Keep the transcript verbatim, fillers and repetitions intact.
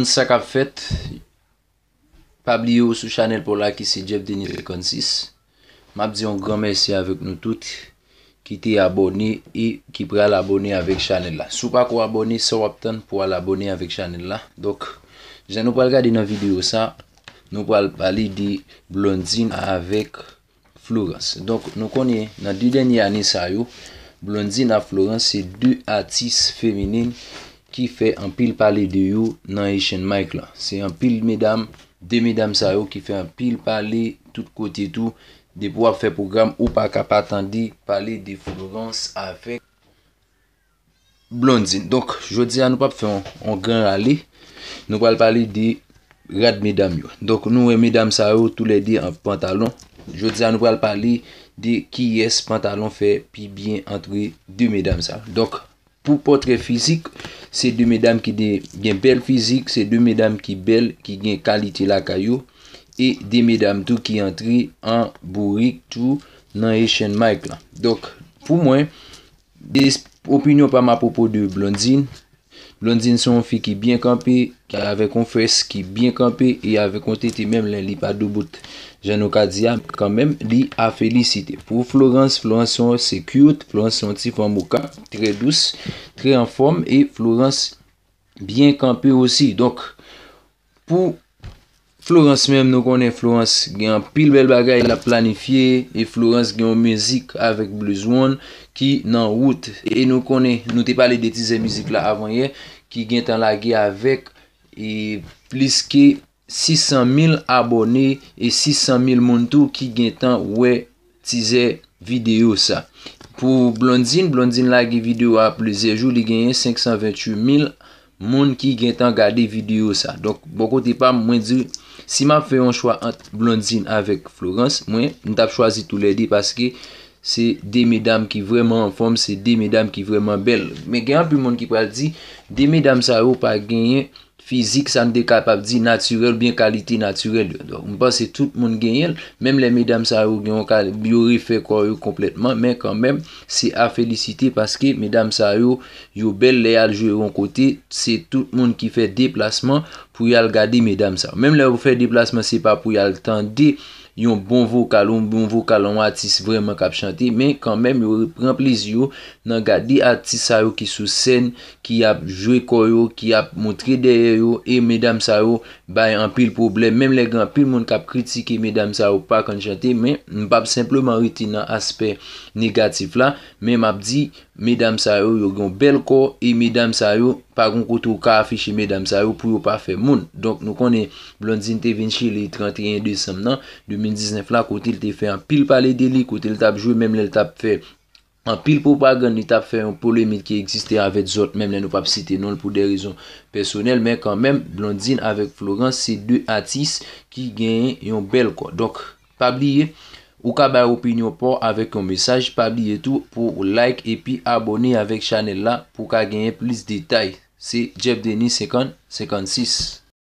Sa k ap fèt, pa bliye w sou chanèl pa w la ki se Jeff Denis senkannsis. M ap di yon gran mèsi avèk nou tout ki te abòne e ki pral abòne avèk chanèl la. Si w pako abòne, sa w ap tann pou w al abòne avèk chanèl la? Donk, jan nou pral gade nan videyo sa, nou pral pale de Blondine avèk Florence. Donk, nou konnen nan de dènye ane sa yo, Blondine ak Florence se de atis feminen ki fè anpil pale de yo nan Asian Mic lan. Se anpil medam, de medam sa yo ki fè anpil pale tout kote tou. Depi w ap fè pwogram, ou pa ka pa tande pale de Florence avèk Blondine. Donk, jodi a nou p ap fè yon, yon gran rale. Nou pral pale de rad medam yo. Donk, nou wè medam sa yo toulède an pantalon. Jodi a nou pral pale de kiyès pantalon fè pi byen antre de medam sa yo. Donk, pou pòtrè fizik, se de medam ki de, gen bèl fizik, se de medam ki bèl, ki gen kalite lakay yo, e de medam tou ki antre an bourik tou nan Asian Mic lan. Donk, pou mwen, de opinyon pa m apwopo de Blondine. Blondine se yon fi ki byen kanpe, ki avèk yon fès ki byen kanpe e avèk yon tete menm lè li pa doubout. Jan nou ka di a, kanmenm, li a felisite. Pou Florence, Florence se yon, se cute, Florence se yon ti fanm okap, trè dous, trè anfòm e Florence byen kanpe osi. Donk, pou Florence menm, nou konnen Florence gen anpil bèl bagay l ap planifye, e Florence gen yon mizik avèk Blue One ki nan wout. E nou konnen, nou te pale de tizè mizik la avan yè, ki gentan lage avèk, e, plis ke sis san mil abòne e sis san mil moun tou ki gentan wè tizè videyo sa. Pou Blondine, Blondine lage videyo a plizyè jou, li genyen senk san venntuit mil moun ki gentan gade videyo sa. Donk, bò kote pa m, mwen di, si m ap fè yon chwa ant Blondine avèk Florence, mwen, m t ap chwazi toulède paske se de medam ki vrèman anfòm, se de medam ki vrèman bèl. Men gen anpil moun ki pral di, de medam sa yo pa genyen fizik, sa n te kapab di, natirèl, oubyen kalite natirèl yo. Donk, m panse tout moun genyen l, menm lè medam sa yo gen yon kal-, yo refè kò yo konplètman, men kanmenm, se a felisite paske medam sa yo, yo bèl lè y al jwe yon kote, se tout moun ki fè deplasman pou y al gade medam sa yo. Menm lè yo fè deplasman, se pa pou y al tande yon bon vokal, yon bon vokal, yon atis vrèman k ap chante, men kanmenm, yo pran plezi yo nan gade atis sa yo ki sou sèn, ki ap jwe kò yo, ki ap montre dèyè yo, e medam sa yo bay anpil pwoblèm. Menm lè gen anpil moun k ap kritike medam sa yo pa konn chante, men m p ap senpleman rete nan aspè negatif la, men m ap di, medam sa yo, yo gen yon bèl kò, e medam sa yo, pa gen kote ou ka afiche medam sa yo pou yo pa fè moun. Donk, nou konnen Blondine te vin Chili trannteyen desanm nan de mil diznèf la, kote l te fè anpil pale de li, kote l t ap jwe, menm lè l t ap fè anpil pwopagann, li t ap fè yon polemik ki egziste avèk zòt, menm lè nou p ap site non l pou de rezon pèsonèl, men kanmenm, Blondine avèk Florence se de atis ki genyen yon bèl kò. Donk, pa bliye, ou ka bay opinyon pa w avèk yon mesaj, pa bliye tou pou w like epi abòne avèk chanèl la pou w ka genyen plis detay. Se Jeff Denis senkant, senkannsis.